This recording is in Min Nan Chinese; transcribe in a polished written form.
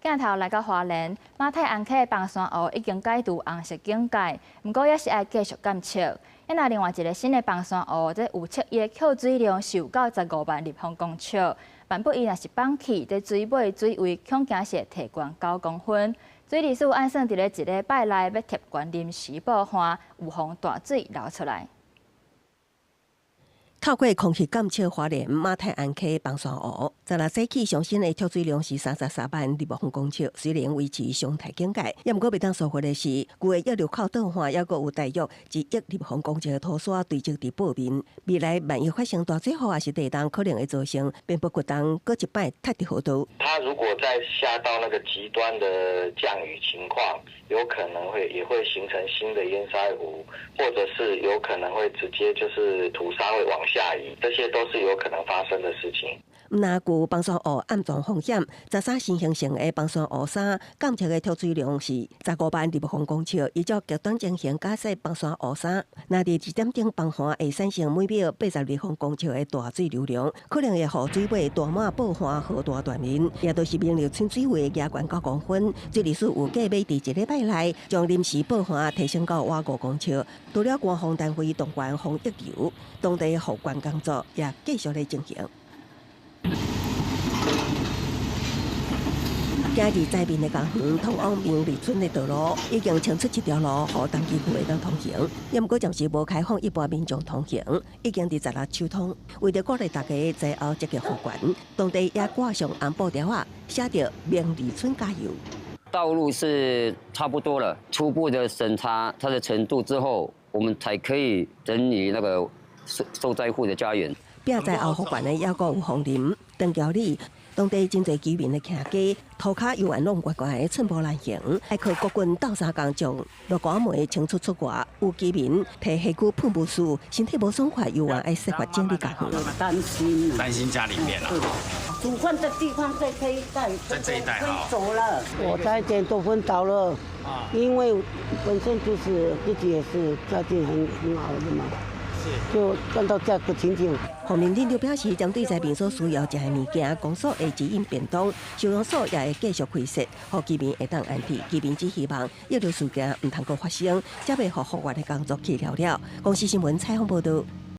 鏡頭來到花蓮，馬太鞍溪的崩山湖已經解除紅色警戒，毋過也是愛繼續監測。那另外一个新的崩山湖，這預測伊的蓄水量是有夠15萬立方公尺，萬不伊若是放棄，這水尾水位恐驚是會提懸9公分。水利署按算佇咧一禮拜內欲貼懸臨時布岸，預防大水流出來。透過空氣監測花蓮馬太鞍溪崩山湖，十六早起上新的蓄水量是33萬立方公尺，雖然維持常態警戒，也毋過袂當疏忽的是，舊的溢流口倒岸，猶閣有大約1億立方公尺的土沙堆積佇坡面。未來萬一發生大水禍抑是地動，可能會造成邊坡掘動，閣一擺塌佇河道。它如果再下到那個極端的降雨情況，有可能會也會形成新的堰塞湖，或者是有可能會直接就是土沙會往下移，這些都是有可能發生的事情。毋但舊崩山湖暗藏風險，十三新形成的崩山湖三監測的蓄水量是15萬立方公尺，依照極端情形假設崩山湖三，若佇一點鐘崩岸會產生每秒80立方公尺的大水流量，可能會予水尾大滿布岸河道斷面，也就是明里村水位加懸9公分。水利署有計劃佇一禮拜內將臨時布岸提升到倚5公尺。除了官方單位動員防溢流，當地復原工作也繼續咧進行。今日災民的公園通往明里村的道路已經清出一條路，予重機具會當通行。也毋過暫時無開放一般民眾通行，已經佇十六疏通。為著鼓勵大家災後積極復原，當地也掛上紅布條仔，寫著明里村加油。道路是差不多了，初步的審查它的程度之後，我們才可以整理那個受災戶的家園。拼災後復原的猶閣有楓林、長橋里，當地真濟居民的徛家，塗跤猶原攏懸懸的寸步難行，愛靠國軍鬥相共將落瓜梅清出出外。有居民提社區噴霧師，身體無爽快，猶原愛設法整理家園。擔心，擔心家裡面啊。煮飯的地方在這一帶，在這一帶可以走了。我差一點都昏倒了，因為本身就是自己也是家境很好的嘛。就看到這個情景。洪明鎮就表示，針對災民所需要食的物件，公所會指引便當，收容所也會繼續開設，予居民會當安置。居民只希望溢流事件毋通閣發生，才袂予復原的工作去了了。公視新聞採訪報導。